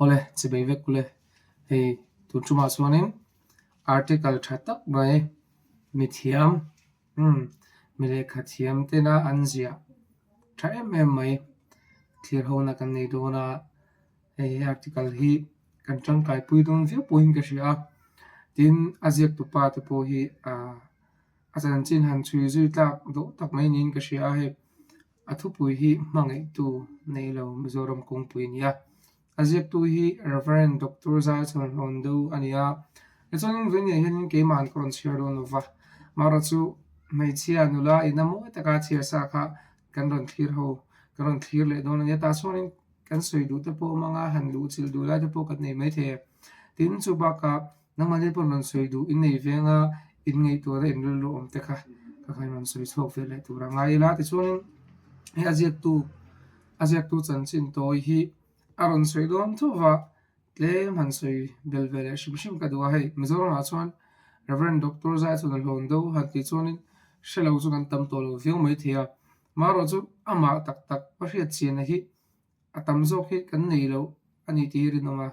Awle, chibei vek ule. Hei tun tumah chuanin article tha tak mai mithiam umm mi lehkha thiam tena an ziah tha em em mai thlir hona kan nei dawn a, hei he article hi kan tangkai pui dawn viau pawhin ka hria a, tin a ziaktu pa te pawh hi ah a chanchin han chhui zui tlak dawh tak mai niin ka hria a hei. A thupui hi hmangaihtu nei lo Mizoram kawngpui a ni a. A ziaktu hi Rev. Doctor Zaichhawnhlawn deuh a ni a. Tichuanin vawiin ah hianin keimah an ka rawn chhiar dawn lo va. Mahrawh chu hmeichhia nula ina mawi taka chhiar sa kha kan rawn thlir ho, kan rawn thlir leh dawn a nia. Tah chuanin kan sawi duh te pawh a awm ang a, han luh chilh duh lai te pawh kan nei maithei a. Tin, chu bakah Nangmahni pawh rawn sawi duh in nei veng a, in ngaihtuahna in rilru awm te kha ka khain rawn sawi chhuak ve leh tur a ngai ila. Tichuanin hei a ziaktu a ziaktu chanchin tawi hi a rawn sawi dawn tho va, tlem han sawi bel ve leh hrim hrim ka duh a. Hei Mizoramah chuan Rev. Doctor Zai chuan a hlawn deuh han tih chuanin hre lo chu kan tam tawh lo viau maithei a. Marawh chu amah tak tak va hriat chianna hi A tam zawk hi kan nei loh a ni tih hi rinawm a,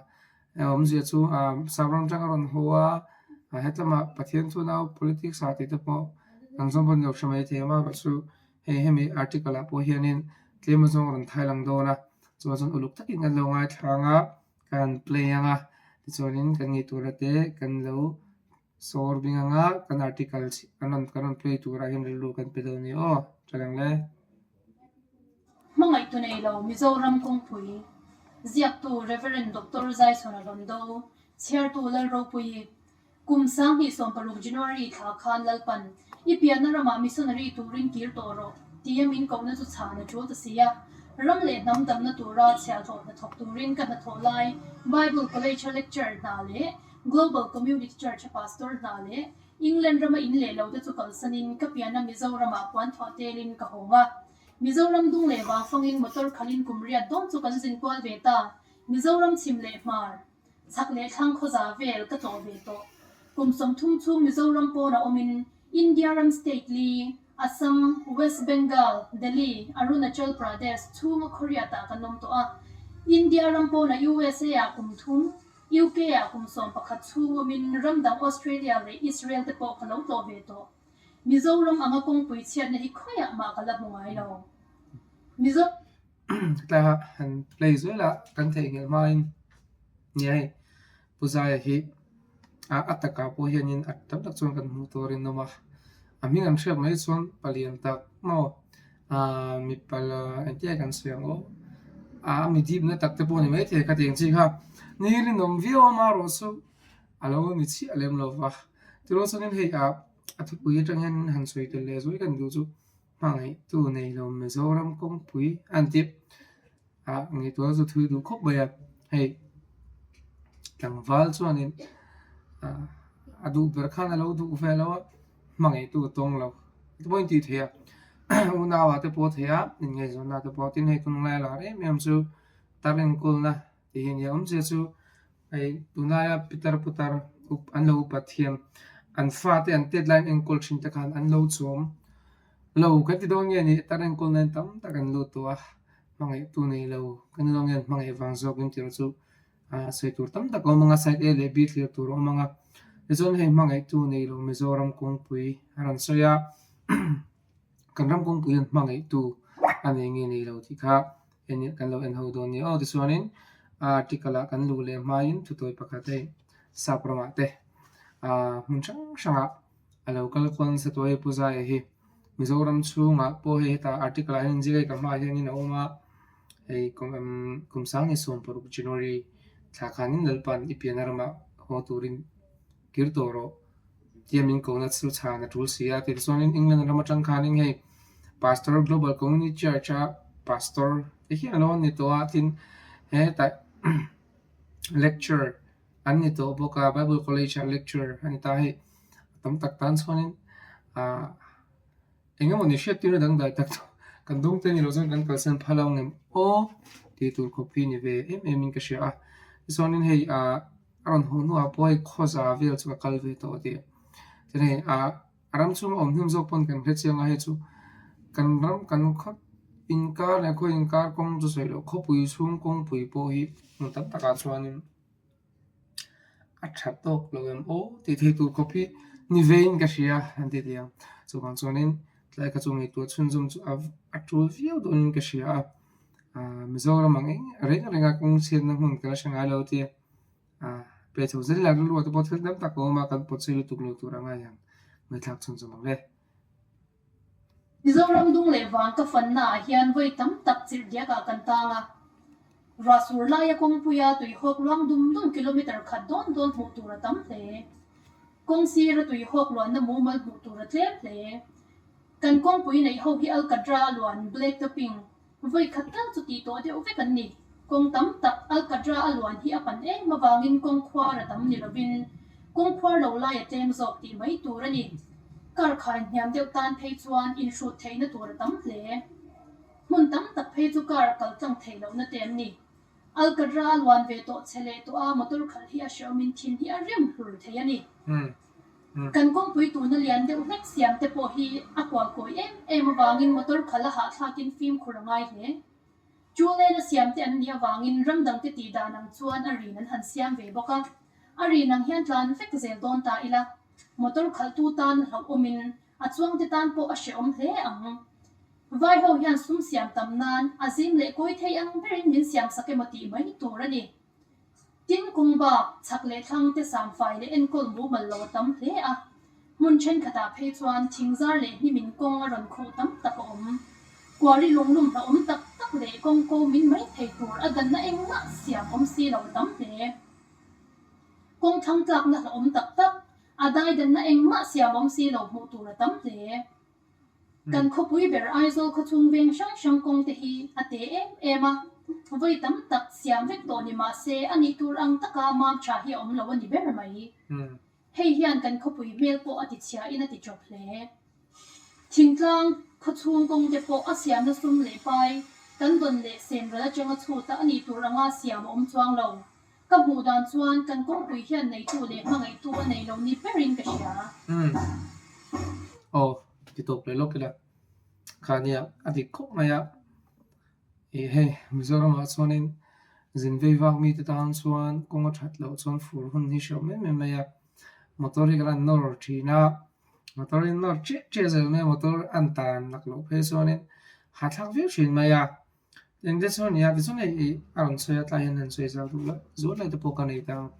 awmzia chu Sapram atang a rawn haw a, hetlama Pathian chu nau politics ah tih te pawh kan zawng pawn lo hre mai thei a, amaherawhchu hei hemi article ah pawh hianin tlem azawng a rawn thai lang dawn a, chuvang chuan uluk takin kan lo ngaithla ang a, kan play ang a, tichuanin kan ngaihtuahna te kan lo Sawr bing anga kan article kan rawn kan rawn play turah hian rilru kan pe dawn a ni aw, tha lang le. Hmangaihtu nei lo Mizoram kawngpui ziaktu Rev. Doctor Zaichhawna Hlondo, chhiartu Lalropuii, Kum 2016 January thla khan Lalpan, I pianna ramah missionary turin kir tawh rawh, tia min kohna chu chhan a tul ta si a. Ram leh hnam damna tura chhiahhlawh hnathawk turin ka hnathawh lai Bible College-a lecture hna leh Global Community Church-a pastor hna leh England rama in leh lo te chu kalsanin ka pianna Mizoramah puan thuah telin ka hawng a. Mizoram dung leh vang fangin motor khalin kum riat dawn chu kan zin kual ve ta. Mizoram chhim leh hmar, chhak leh thlang khawza vel ka tlawh ve tawh. Kum 30 chhung Mizoram pawnah awmin India ram state li, Assam, West Bengal, Delhi, Arunachal Pradesh chhunga khaw riatah kan awm tawh a. India ram pawnah USA-ah kum thum, UK ah kum 11 chhung awmin ram dang Australia leh Israel te pawh ka lo tlawh ve tawh. Mizoram anga kawngpui chhiatna hi khawiah mah ka la hmu ngai lo. Mizo. Tlaiha han play zel a kan theihnghilh hmain nia hei Pu Zaia hi a takah pawh hianin a tam tak chuan kan hmuh tur a rinawm a, a hming an hriat mai chuan palian tak maw Aaa mipa la engtia kan sawi ang aw aa mi dipna tak te pawh a ni maithei ka tih ang chi kha ni rinawm viau a marawh chu a lo ni chiah lem lo va tiraw chuanin hei ah a thupui atang hian han sawi tel leh zuai kan duh chu hmangaihtu nei lo Mizoram kawngpui a an tih ah ngaihtuah chu thui duh khawp mai a hei tlangval chuanin ah a duh ber khan a lo duh ve lo a. Hmangaihtu tawng lo te pawh in tih theih a, unau ah te pawh a theih a, inngaihzawnna te pawh tin hei tunlai a lar em em chu tar enkawlna tih hi a nia awmzia chu hei tunlaia pitar putar up an lo upat hian an fate an tet laiin enkawl thin te khan an lo chawm lo kan ti dawn nge ni tar enkawlna in tam tak an lut tawh a, hmangaihtu nei lo kan ti dawn nge an hmangaih vang zawk in tih chu. Ah sawi tur tam tak a awm ang a side A leh B thlir tur a awm ang a tichuan hei hmangaihtu nei lo Mizoram kawngpui a rawn sawi a kan ram kawngpui hian hmangaihtu a nei nge nei lo tih kha en kan lo en ho dawn a ni aw tichuanin a article ah kan luh leh hmain thutawi pakhat hei sap ramah te ah hmun hrang hrangah a lo kal kual nasa tawh a hei Pu Zaia hi Mizoram chhungah pawh hei hetah article ah hian inziak a hei ka hmaah hianin a awm a. Hei kum kum 2016 January thla khanin Lalpa'n i pianna ramah haw turin kir tawh rawh tia min kohna chu chhan a tul si a. Tichuanin England ram atang khanin hei Pastor Global Community Church a Pastor te hian alo an ni tawh a, tin hetah lecture an ni tawh bawk a, Bible College ah lecture a ni ta a hei a tam tak tan chuanin ah. Eng emaw ni hriat tirna dangdai tak chu kan dawng te ni lo chuan kan kalsan phal ang em aw tih tur khawp hi ni ve em em in ka hria a. Tichuanin hei ah a rawn haw hnuah pawh hei khawza vel chu ka kal ve tawh tih chuan hei ah a ram chhunga awm hnem zawk pawn kan hre chiang a hei chu kan ram kan khaw. Inkar leh khaw inkar kawng chu sawi loh khawpui chhung kawngpui pawh hi hmun tam takah chuanin a tha tawk lo em aw tih theih tur khawp hi ni vein ka hria an ti thei ang. Chuvang chuanin tlai kha chu ngaihtuah chhunzawm chu a tul viau dawnin ka hria a, aaa Mizoram ang eng reng renga kawng chhiatna hmun ka la hre ngai lo tia aaa pe chho zel ila rilru ah te pawh thil tam tak a awm a kan pawt sawi lutuk lo tur a ngai ang ngaihthlak chhunzawm ang le. Mizoram dung leh vang ka fanna ah hian vawi tam tak chirh diak ah kan tang a. Ruah sur laia kawngpuia tuihawk luang dum dum kilometre khat dawn dawn hmuh tur a tam hle. Kawng sira tuihawk luanna mumal hmuh tur a tlem hle. Kan kawngpui neih ho hi Alkatra a luan black topping Vawi khat tal chu tih tawh deuh vek an ni. Kawng tam tak Alkatra a luan hi a pan em avangin kawng khuar a tam ni lovin kawng khuar lo lai a tlem zawk tih mai tur a ni. Car khai hniam deuh tan phei chuan inhrut theihna tur a tam hle. Hmun tam tak phei chu car kal tlang theih lohna te an ni. Alkatra a luan ve tawh che leh tawh a motor khalh hi a hrehawmin thin hi a rem hlur thei a ni. Kan kawngpui tuna lian deuh hlek siam te pawh hi a kual kawi em em avangin motor khalh a hahthlakin fimkhur a ngai hle. Chu lena siam te an nih avangin ram dangte tih dan ang chuan a rin an han siam ve bawk a. A rin ang hian tlan vek zel dawn ta ila, motor khalhtu tan a hlauhawmin a chuangte tan pawh a hrehawm hle ang. Vai ho hian sum siam tam nan a zim leh kawi thei ang berin min siam sak emaw tih mai tur a ni. Tin, kawng bak, chhak leh thlang te samfai leh enkawl mumal lo a tam hle a. Hmun thenkhatah phei chuan thingzar leh hnimin kawng a rawn khuh tam tak a awm. Kuari lunglum hlauhawm tak tak leh kawng ko min mai thei tur a danna engmah siam awm si lo a tam hle. Kawng thlang tlakna hlauhawm tak tak, a daidanna engmah siam awm si lo hmuh tur a tam hle. Kan khawpui ber Aizawl khawchhung veng hrang hrang kawng te hi a te em em a, vawi tam tak siam vek tawh ni mah se a nih tur ang taka mam tha hi a awm lo a ni ber mai. Hei hian kan khawpui hmel pawh a ti chhia in a ti chawp hle. Thingtlang khawchhung kawng te pawh a siamna sum leh pai kan dawn leh senral atanga chhuta a nih tur anga siam a awm chuang lo. Ka hmuh dan chuan kan kawngpui hian neitu leh hmangaihtu a nei lo ni berin ka hria. Umm. Aw, ti tawp leh lawk ila. Kha nia, a dik khawp mai a. Ih hei, Mizoramah chuanin zin vei vak mite tan chuan kawng a that loh chuan fur hun hi hreuh em em mai a. Motor hi kan han nawr thin a, motor in nawr chiah chiah zel mai a, motor an tan lak loh phei chuanin hahthlak viau thin mai a. Engte chu a ni a, tichuan hei ih a rawn sawi a tlai hian han sawi zau duh loh zual lai te pawh ka nei ta ang.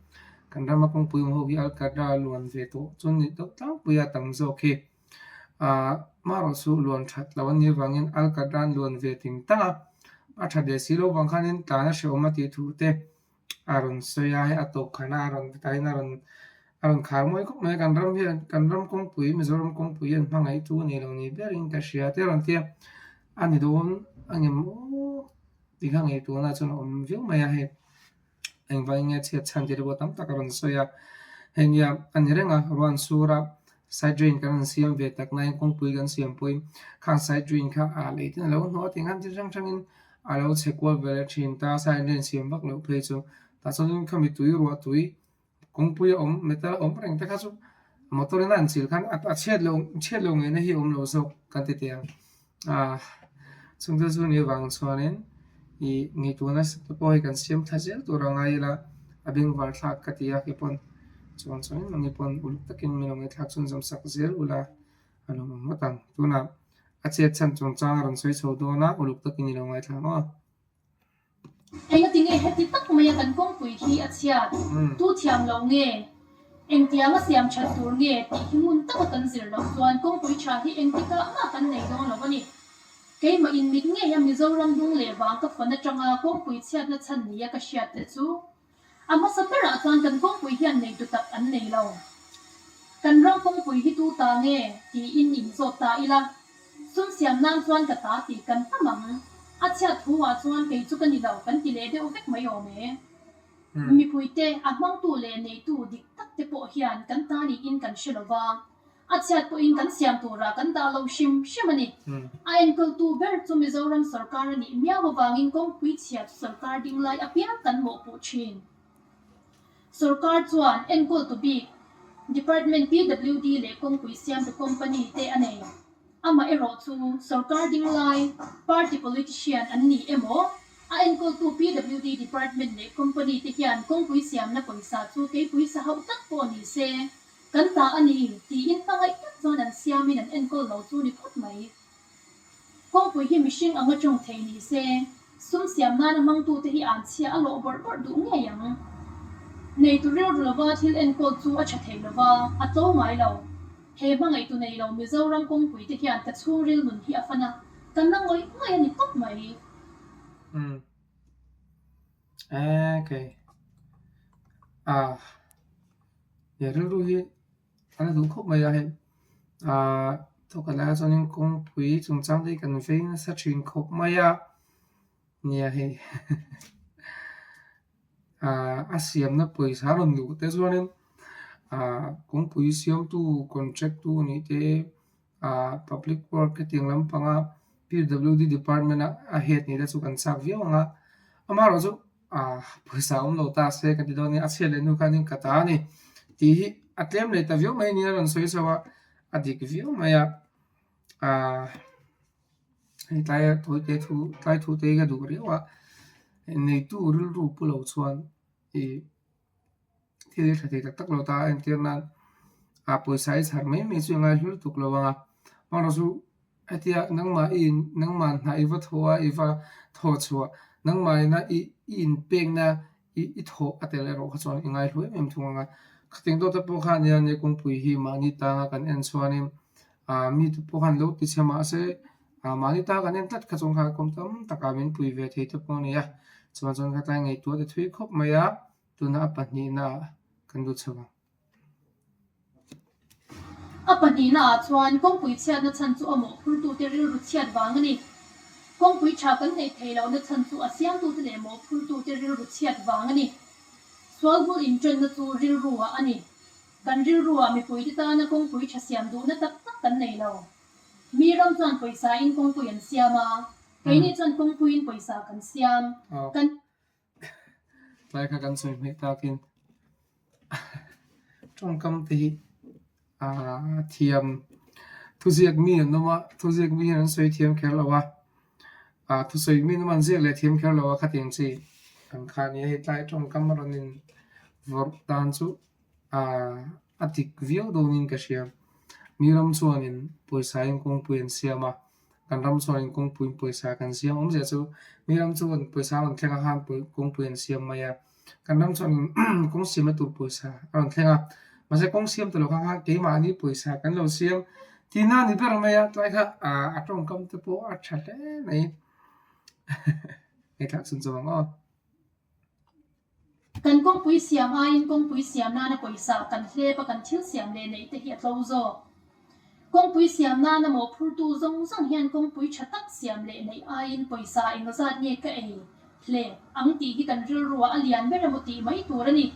Kan rama kawngpui awm ho hi Alkatra a luan ve tawh chuan ni deuh tlangpui a tam zawk hi. Ahh marawh chu luan that loh a nih avangin Alkatra an luan ve ting tang a, a that leh si loh vang khanin tlan a hrehawm a tih thu te a rawn sawi a, hei a tawp khan a rawn tain a rawn a rawn khar mawi khawp mai a, kan ram hian kan ram kawngpui Mizoram kawngpui hian hmangaihtu a nei lo ni berin ka hria te a rawn ti a, a ni dawn a ngem aw tih kha ngaihtuahna chuan a awm viau mai a, hei engvangin nge chhiat chhan tih te pawh tam tak a rawn sawi a, hei nia a ni reng a ruah sur a side drain kan rawn siam ve tak naiin kawngpui kan siam pawhin khang side drain kha a lei ten a lo hnawh a tih khan thil hrang hrangin a lo chhe kual ve leh thin ta side drain siam vak loh phei chu tah chuanin khami tui ruah tui kawngpui a awm metal a awm reng te kha chu motor in a an chil khan a chhiat loh chhiat loh ngeina hi a awm lo zawk kan ti teh ang ah chungte chu ni avang chuanin ih ngaihtuah nasa te pawh hei kan siam thla zel tur a ngai ila a bengvar thlak ka ti a kepawn chuan chuanin mahni pawn uluk takin min lo ngaihthlak chhunzawm sak zel ula a lo awm ngawt ang tunah a chet chhan chungchang a rawn sawi chho dawn a uluk takin i lo ngaithla ang aw. Engati nge heti tak maia kan kawngpui hi a chhiat? Tu thiam lo nge? Engtianga siam that tur nge tih hi ngun taka kan zir loh chuan kawngpui tha hi engtikah mah kan nei dawn lo a ni. Keimah in mit ngeia Mizoram dung leh vang ka fawn atanga kawngpui chhiatna chhan nia ka hriat te chu A hmasa berah chuan kan kawngpui hian neitu tak an nei lo. Kan ram kawngpui hi tu ta nge? tiin inzawt ta ila. Sum siam nan chuan ka ta tih kan hnam ang. A chhiat thu ah chuan kei chu ka ni lo kan ti leh deuh vek mai awm e. Mipuite, a hmangtu leh neitu dik tak te pawh hian kan ta niin kan hre lo va. A chhiat pawhin kan siam turah kan dah lo hrim hrim a ni. A enkawltu ber chu Mizoram sawrkar a nih miau avangin kawngpui chhia chu sawrkar ding lai apiang kan mawhpuh thin. Sawrkar chuan enkawltu bik Department PWD leh kawngpui siamtu company te a nei. Amaherawh chu sorkar ding lai party politician an ni emaw, a enkawltu PWD department leh company te hian kawngpui siamna pawisa chu keipui sa hauh tak pawh ni se, kan ta a ni tiin hmangaih tak chuan an siamin an enkawl lo chu ni phawt mai. Kawngpui hi mihring anga tawng thei ni se, sum siam nana hmangtute hi an chhia a lawh bawrh bawrh duh ngei ang. Neitu rilru lova thil enkawl chu a tha thei lova, a tlo ngai lo. He hmangaihtu nei lo Mizoram kawngpui te hian ka chhungril nun hi a fan a, ka na ngawih ngawih a ni tawp mai. Umm. Eee kei. Ah. He rilru hi a la duh khawp mai a hei. Ah thawk a lai ah chuanin kawngpui chungchang te hi kan vei nasa thin khawp mai a. Nia hei ah a siamna pawisa a rawn luh te chuanin ah kawngpui siamtu contract tu nih te ah public work hetiang lampanga P_W_D department a a head nih te chu kan chak viau ang a amaherawhchu ah pawisa awm lo ta se ka ti dawn nia a chhiat leh hnu khanin ka ta a ni tih hi a tlem leh ta viau mai nia a rawn sawi chho a a dik viau mai a ah. Hei tlaia tawi te thu tlai thu te hi ka duh riau a, neitu rilru pu lo chuan ih thil hi tha thei tak tak lo ta a entir nan ah pawisa i chhar mai mai chu i ngai hlu tuk lo ang a, amaherawh chu hetia nangmah i in nangmah hna i va thaw a i va thaw chhuah nangmah ina i i inpekna i i thawh a tel erawh kha chuan i ngai hlu em em thung ang a, khatiang dawt te pawh khan nia nia kawngpui hi mahni tanga kan en chuanin ah mite pawh khan lo ti chhe mahse ah mahni tanga kan en tlat kha chuan kha kawng tam takah min pui ve thei te pawh a ni a, chuan chuan khatlai ngaihtuah te thui khawp mai a, tuna a pahnihna ah kan lut chho ang. A pahnihna ah chuan kawngpui chhiatna chhan chu a mawhphurtute rilru chhiat vang a ni. Kawngpui tha kan neih theih lohna chhan chu a siamtute leh mawhphurtute rilru chhiat vang a ni. Sual bul inṭanna chu rilru ah a ni. Kan rilru ah mipuite tana kawngpui tha siam duhna tak tak kan nei lo. Mi ram chuan pawisa in kawngpui an siam a, keini chuan kawngpuiin pawisa kan siam. Kan. Tlai kha kan sawi hmeh takin tawngkam te hi aaa thiam thuziak mi an awm a, thuziak mi hian an sawi thiam kher lo a, ah thusawi mi an awm a an ziak leh thiam kher lo a khatiang chi ang kha a ni a, hei tlai tawngkam a rawn in vawrh dan chu aaa a dik viau dawnin ka hria. Mi ram chuanin pawisa in kawngpui an siam a. Kan ram chuanin kawngpuiin pawisa kan siam awm zia chu mi ram chuan pawisa a rawn thleng a khan kawngpui an siam mai a, kan ram chuanin kawng siamna tur pawisa a rawn thleng a, mahse kawng siam ta lo kha khan keimahni pawisa kan lo siam tihna a ni ber mai a, tlai kha ah a tawngkam te pawh a tha hle mai hei thlak chhun chawm ang aw. Kan kawngpui siam aiin kawngpui siam nana pawisa kan hlep a kan thil siam leh neih te hi a tlo zawk. Kawngpui siam nana mawhphurtu zawng zawng hian kawngpui tha tak siam leh neih aiin pawisa eng zat nge ka ei hle ang tih hi kan rilruah a lian ber emaw tih mai tur a ni.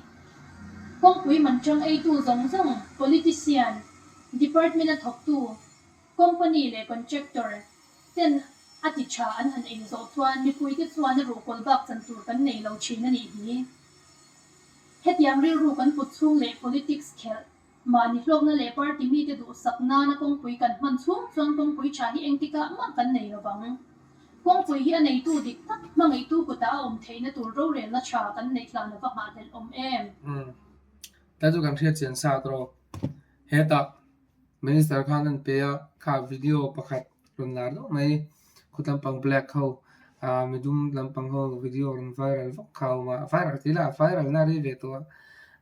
Kawngpui man tang eitu zawng zawng, politician, department a thawktu, company leh contractor, Ten a ti tha an han eng zawh chuan mipuite chuan a ruhkawl bak chan tur kan nei lo thin a nih hi. Hetiang rilru kan put chhung leh politics khelh, mahni hlawkna leh party mite duhsak nana kawngpui kan hman chhung chuan kawngpui tha hi engtikah mah kan nei lo vang. Kawngpui hi a neitu dik tak hmangaihtu kutah a awm theihna tur rorelna tha kan neih hlan a va nghahhlelh awm em? Umm. Ta chu kan hriat chian sa tawh. Hetah Minister khan an pe a, kha video pakhat rawn lar deuh mai, khaw lampang black ho ah midum lampang ho video rawn viral vak kha a awm a, viral tih lah viral na rei ve tawh a,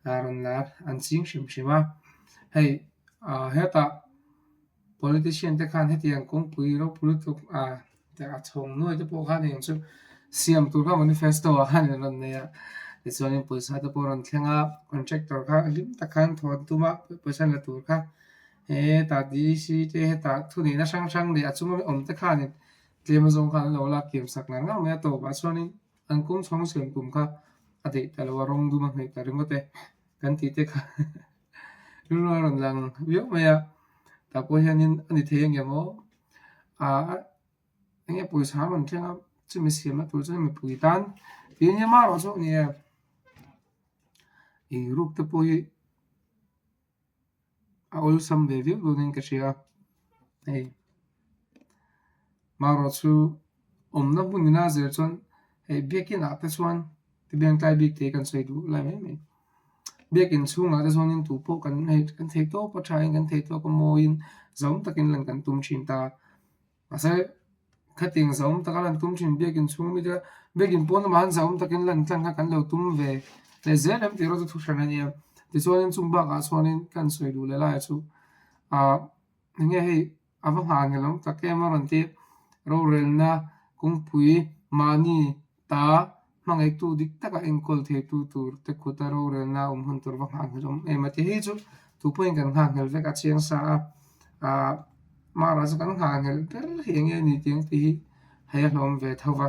ah rawn lar an ching hrim hrim a, hei ah hetah politician te khan hetiang kawngpui ropui lutuk ah A chhawng nuai te pawh khan eng chu siam tur kha manifesto ah khan an rawn nei a tichuanin pawisa te pawh a rawn thleng a contractor kha hlim tak khan thaw an tum a pawisa la tur kha hetah D_C te hetah thunihna hrang hrang leh a chunga awm te khanin tlem azawng khan an lo lak kiam sak ngar ngar mai a tawpah chuanin an kawng chhawng siam tum kha a daih ta lo a rawng dum a hnaih ta ringawt e kan tih te kha rilru a rawn lang viau mai a tah pawh hianin a ni thei ang em aw. Ah eng nge pawisa a rawn thleng a chumi siamna tur chuan mipui tan tih nia mah erawh chu a ni e ih ruk te pawh hi a awlsam ve viau dawnin ka hria a hei. Marawh chu awmna hmun ina zir chuan hei biakin ah te chuan tibengtlai bik te kan sawi duh lai mai mai. Biakin chhungah te chuanin tu pawh kan hei kan thei tawp a thain kan thei tawk a mawiin zawm takin lan kan tum thin ta. Mahse khatiang zawm taka lan tum thin biakin chhung mite biakin pawn lamah han zawm takin lan tlang kha kan lo tum ve leh zel em tih erawh chu thu hran a nia. Tichuanin chung bakah chuanin kan sawi duh leh laiah chu ah eng nge hei A va nghah nghelawm tak em a rawn ti. Rorelna kawngpui mahni ta hmangaihtu dik taka enkawl theitu tur te khuta rorelna awm hun tur va nghah nghelawm em a ti. Hei chu tu pawhin kan nghah nghelh vek a chiang sa a, ah mahra chu kan nghah nghelh ber hi eng nge ni tih ang tih hi hei a hlawm ve tho va.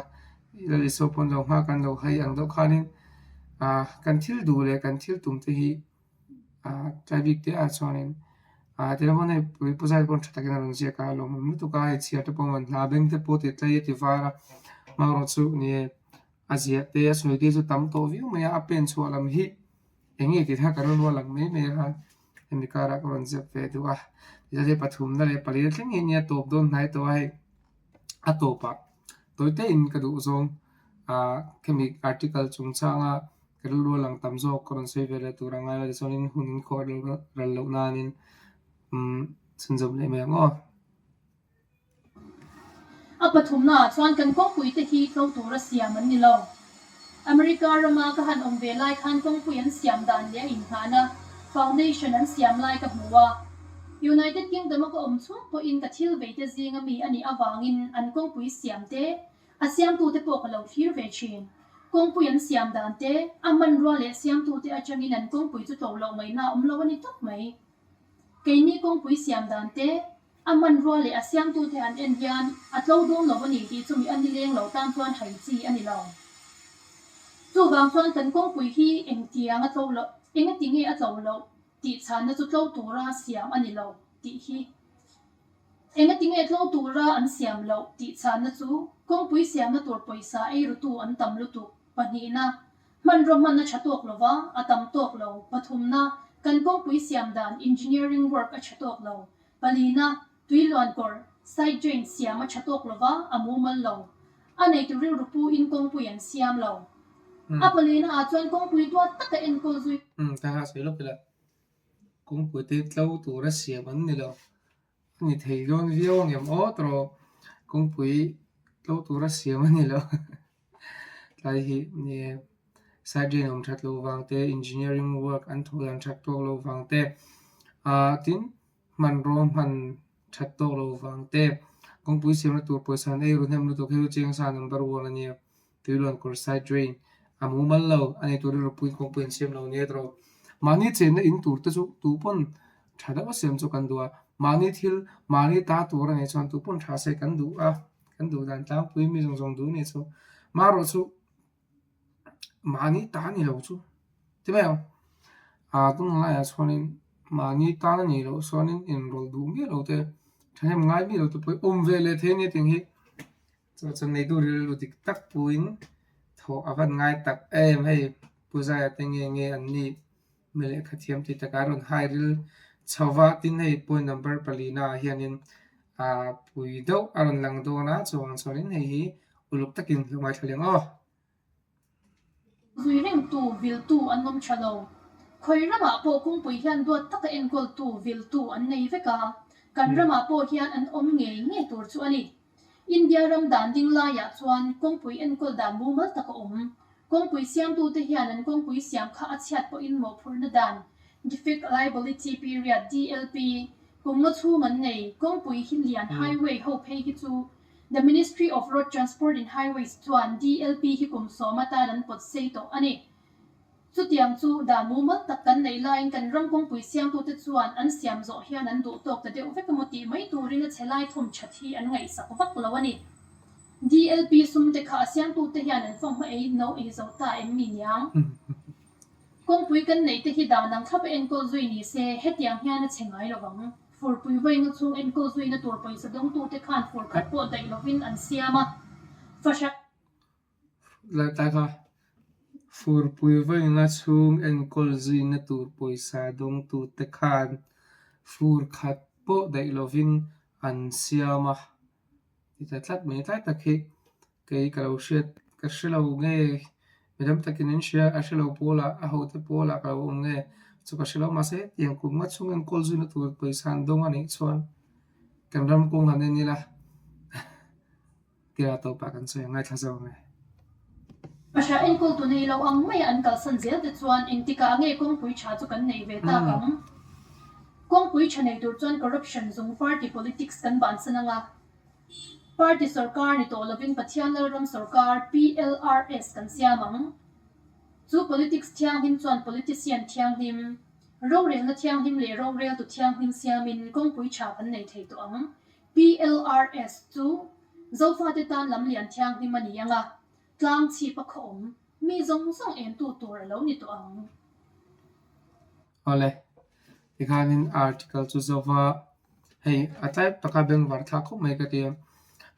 Lal Isua pawn lo nghak an lo hai ang deuh khanin ah kan thil duh leh kan thil tum te hi tlai bik te ah chuanin ah ti lam hei pui pu zai pawn tha takin a rawn ziak a lawmawm lutuk a hei chhiar te pawh a manhla a beng te pawh ti tlai a ti var a hmanraw chu ni e a ziah te a sawi te chu tam tawh viau mai a a pen chhuah lam hi eng nge tih kha ka rawn rual ang mai mai a hemi karah ka rawn zep ve duh a tichuan hei pathumna leh pali thleng hi nia tawp dawn hnai tawh a hei a tawpah tawi te in ka duh zawng ah khemi article chungchanga. Ka rilru a lang tam zawk ka rawn sawi ve leh tur a ngai lo tichuanin hun in khawh ral loh nanin umm chhunzawm leh mai ang aw. A pathumnaah chuan kan kawngpui te hi tlo tura siam an ni lo. America rama ka han awm ve lai khan kawngpui an siam dan leh a inngahna foundation an siam lai ka hmu a. United Kingdom a ka awm chhung pawhin ka thil vei te zinga mi a nih avangin an kawngpui siam te A siamtute pawh ka lo thlir ve thin. Kawngpui an siam dan te, a hmanrua leh siamtute atangin an kawngpui chu tlo loh ngaihna a awm lo a ni tawp mai. Keini kawngpui siam dan te, a hmanrua leh a siamtute han en hian a tlo dawn lo a ni tih chumi a nileng lo tan chuan hai chi a ni lo. Chuvang chuan kan kawngpui hi engtiang a tlo loh, engatinge a tlo loh tih chhanna chu tlo tura siam a ni lo tih hi. Engatinge tlo tura an siam loh tih chhanna chu kawngpui siamna tur pawisa ei rutu an tam lutuk, pahnihna, hmanraw hman a tha tawk lo va, a tam tawk lo, pathumna, kan kawngpui siam dan, engineering work, a tha tawk lo, palina, tui luan kawr, side drain, siam a tha tawk lo va, a mumal lo. A neitu rilru pu in kawngpui an siam lo. A palina ah chuan kawngpui duat taka enkawl zui. Umm, ka ha sawi lawk ila. Kawngpui te tlo tura siam an ni lo. A ni thei dawn viau ang em aw tawh kawngpui tlo tura siam a ni lo. Tlai hi ni e side drain awm that loh vang te engineering work an thawh dan that tawk loh vang te ah tin hmanraw hman that tawk loh vang te kawngpui siamna tur pawisa an ei ru hnem lutuk hi chu chiangsa number one a nia. Tuiluan kawr side drain a mumal lo a nei turin ropui kawngpui an siam lo nia tawh. Mahni chenna in tur te chu tu pawn tha deuh a siam chu kan duh a, mahni thil mahni ta tur a nih chuan tu pawn tha se kan duh a, kan duh dan tlangpui mi zawng zawng duh a nih chu. Marawh chu mahni ta a ni lo chu ti mai ang. Ah tunlaiah chuanin mahni tan a nih loh chuanin inrawlh duh miah lo te thahnem ngai miah lo te pawh hi awm ve leh thei a nia tih hi. Chu chuan neitu rilru dik tak puiin thawh a van ngai tak em hei Pu Zaia te nge nge an nih mi lehkha thiam tih takah a rawn hai ril chho va tin hei point number palina ah hianin ah pui deuh a rawn lang dawn a chuvang chuanin hei hi uluk takin lo ngaithla leng aw. Zui rengtu, viltu an awm tha lo. Khawi ramah pawh kawngpui hian duat taka enkawltu, viltu an nei vek a, kan ramah pawh hian an awm ngei ngei tur chu a ni. India ram dan ding laiah chuan kawngpui enkawl dan mumal tak a awm. Kawngpui siamtute hian an kawngpui siam kha a chhiat pawhin mawhphurhna dan, Defect Liability Period, DLP, kum nga chhung an nei. Kawngpui hi lian highway ho phei hi chu The Ministry of Road Transport and Highways chuan DLP hi kum sawm atan an pawt sei tawh a ni. Chutiang chu dan mumal tak kan neih laiin kan ram kawngpui siamtute chuan an siam zawh hian an duh tawk ta deuh vek emaw tih mai turin a chhe lai thawm that hi an ngaihsak vak lo a ni. DLP sum te kha a siamtute hian an fanghma ei no ei zo ta em mi niang? Kawngpui kan neih te hi dan ang thlapa enkawl zui ni se hetiang hian a chhe ngai lo vang. Furpui vawiinga chhung enkawl zuina tur pawisa dawngtute khan fur khat pawh daih lovin an siam a, fahran. Laltaka, Furpui vawiinga chhung enkawl zuina tur pawisa dawngtute khan fur khat pawh daih lovin an siam a. Ti ta tlat mai tlai tak hi kei ka lo hriat ka hre lo nge mi tam takin an hria a hre lo pawlah a hote pawlah ka lo awm nge chu ka hre lo mahse hetiang kum nga chhung enkawl zuina tur pawisa an dawng a nih chuan kan ram kawng han en ila tia tawpah kan sawi a ngaithla zawk nge. Pasha enkawl tu nei lo ang maia an kalsan zel te chuan engtikah nge kawngpui tha chu kan nei ve tak ang? Kawngpui tha nei tur chuan corruption zung party politics kan bansan anga party sorkar ni tawh lovin Pathian Lalram sorkar PLRS kan siam ang. Chu politics thianghlim chuan politician thianghlim, rorelna thianghlim leh roreltu thianghlim siamin kawngpui tha kan nei thei tawh ang. PLRS chu Zofate tan lamlian thianghlim a ni ang a, tlang chhip a khaw awm, mi zawng zawng entu tur a lo ni tawh ang. Awle, tikhanin article chu zova hei a tlai taka bengvar thlak khawp mai ka ti a.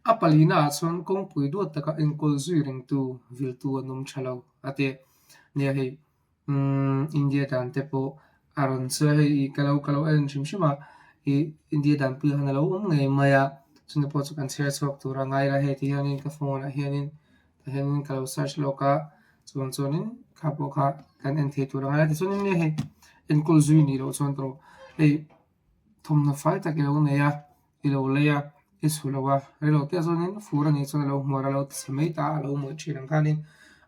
A palina ah chuan kawngpui duat taka enkawl zui rengtu viltu an awm tha lo a ti. Nia hei Umm India dan te pawh a rawn sawi a hei ka lo ka lo en hrim hrim a ih India dan pui han a lo awm ngei mai a chumi pawh chu kan chhiar chhuak tur a ngai la hei ti hianin ka phone ah hianin tah hianin ka lo search lawk a chuan chuanin kha pawh kha kan en thei tur a ngai a tichuanin nge hei enkawl zui nih loh chuan tawh hei thawmhnaw fai tak i lo nei a. I lo lei a, i chhu lo a, rei lo te chuanin fur a nih chuan a lo hmuar a lo ti chhe mai ta a, a lo mawih thin ang khanin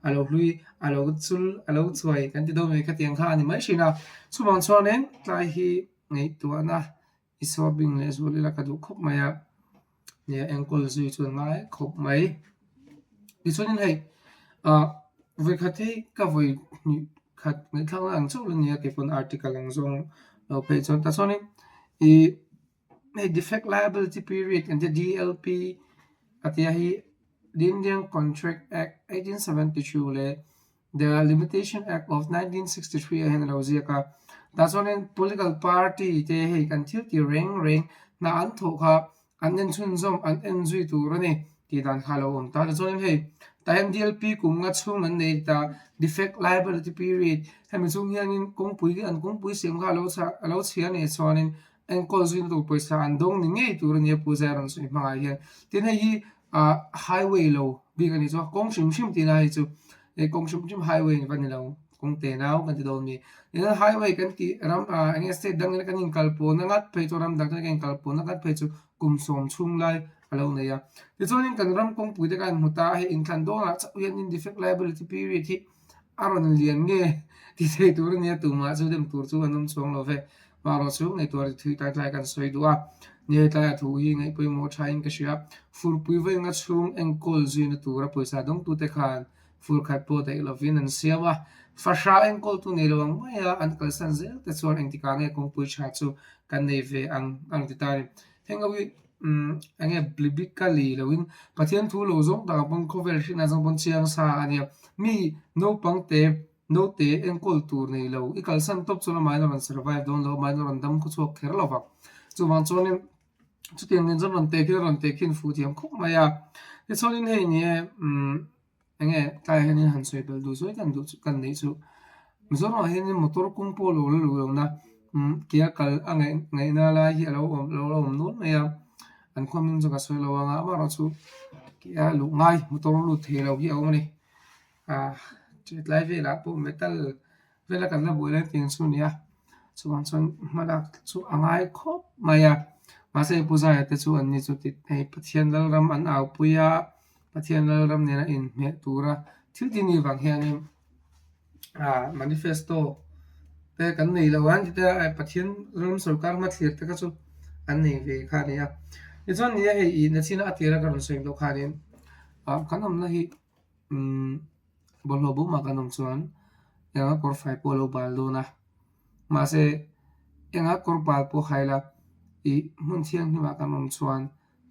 a lo hlui, a lo chul, a lo chuai kan ti dawn mai khatiang kha a ni mai thin a. Chuvang chuanin tlai hi ngaihtuahna i sawr bing leh zual ila ka duh khawp mai a, nia enkawl zui chuan ngai khawp mai. Tichuanin hei ah vawikhat hi ka vawi hnih khat ngaihthlakna ang chauh la nia keipawn article ang zawng lo phei chuan ta chuanin ih. Hei Defect Liability Period kan tia DLP a tia hi The Indian Contract Act 1872 leh The Limitation Act of 1963 ah hian a lo ziak a. Tah chuanin political party te hei kan thil ti reng reng hna an thawh kha an en chhunzawm an en zui tur a ni tih dan kha a lo awm ta. Tichuanin hei tah hian DLP kum nga chhung an nei ta Defect Liability Period hemi chung hianin kawngpui an kawngpui siam kha a lo chhia a nih chuanin enkawl zuina tur pawisa an dawng ni ngei tur a nia Pu Zai rawn sawi hmangah hian. Tin hei hi ah highway lo bik a ni chu a kawng hrim hrim tihna hei chu hei kawng hrim hrim highway va ni lo kawng te nau kan ti dawn a ni. Tin highway kan tih ram ah eng nge state dangin kan inkal pawhna ngat phei chu ram dang ten kan inkal pawhna ngat phei chu kum sawm chhung lai a lo nei a. Tichuanin kan ram kawngpui te khan hmu ta a hei inthlan dawnah chauh hianin defect liability period hi a rawn lian nge ti thei tur a nia tumah chu dem tur chu an awm chuang lo ve. Hmarawh chu ngaihtuah ri thui tlai tlai kan sawi duh a, ni tlaiah thu hi ngaih pawimawh thain ka hria. Furpui vawiinga chhung enkawl zuina tura pawisa dawngtute khan fur khat pawh daih lovin an siam a, fahrah enkawltu nei lo ang maia an kalsan zel te chuan engtikah nge kawngpui tha chu kan nei ve ang a rawn ti ta a ni. Heng ho hi eng nge biblically loin Pathian thu lo zawng takah pawn khawvel hrinah zawng pawn chiang sa a nia. Mi naupang te Naute enkawl tur nei lo, i kalsan tawp chuan amahin a rawn survive dawn lo, amahin a rawn dam khawchhuak kher lo vang. Chuvang chuanin chutiang nen chuan rawn tehkhin a rawn tehkhin fuh thiam khawp mai a. Tichuanin hei ni e umm eng nge tlaiah hianin han sawi belh duh sawi kan duh chu kan neih chu Mizoramah hianin motor kawng pawh lo la luh lohna umm ke a kal a ngaih ngaihna lai hi a lo awm lo la awm nual mai a. An khua hming chu ka sawi lo ang a, amaherawhchu ke a luh ngai motor lut thei lo hi a awm a ni. Ah tlai velah pawh metal vela kan la buai lai tih ang chu a ni a chuvang chuan hmalak chu a ngai khawp mai a mahse Pu Zaia te chu an ni chu tih hei Pathian Lalram an au pui a Pathian Lalram nena inhmeh tura thil ti ni vang hianin ah manifesto te kan nei lo a ti a Pathian Lalram sawrkar hmathlir te kha chu an nei ve kha a ni a tichuan ni a hei ih nachina a tira ka rawn sawi loh khanin ah kan awmna hi. Umm bawlhhlawh bawmah kan awm chuan enga kawr fai pawh a lo bal dawn a mahse enga kawr bal pawh khai la ih hmun thianghlimah kan awm chuan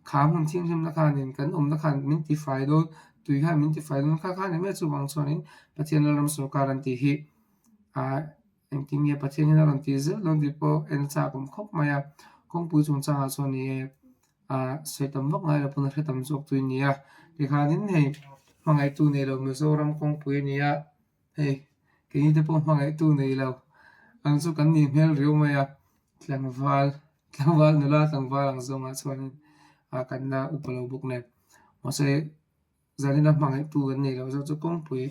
kha hmun thianghlimna khanin kan awmna khan min ti fai dawn tui khan min ti fai dawn kha khan eng emaw chuvang chuanin Pathian Lalram sawrkar an tih hi ah engtin nge Pathian hian a rawn tih zel dawn tih pawh en a chak awm khawp mai a kawngpui chungchangah chuan ni e. Ah sawi tam vak ngai lo pawn a hre tam zawk tui a ni a tikhanin hei hmangaihtu nei lo Mizoram kawngpui a ni a hei keini te pawh hmangaihtu nei lo ang chu kan nih hmel riau mai a tlangval tlangval nula tlangval ang zawngah chuanin ah kan la upa lo bawk nen. Mahse zanina hmangaihtu kan nei lo zawk chu kawngpui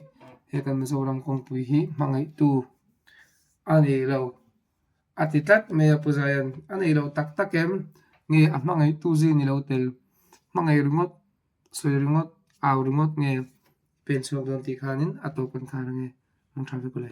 he kan Mizoram kawngpui hi hmangaihtu a nei lo a ti tlat mai a Pu Zaian a nei lo tak tak em nge a hmangaihtu zing ni lo tel hmangaih ringawt sawi ringawt au ringawt nge pen chhuak dawn tih khanin a tawp kan khar ange mangtha vek ule.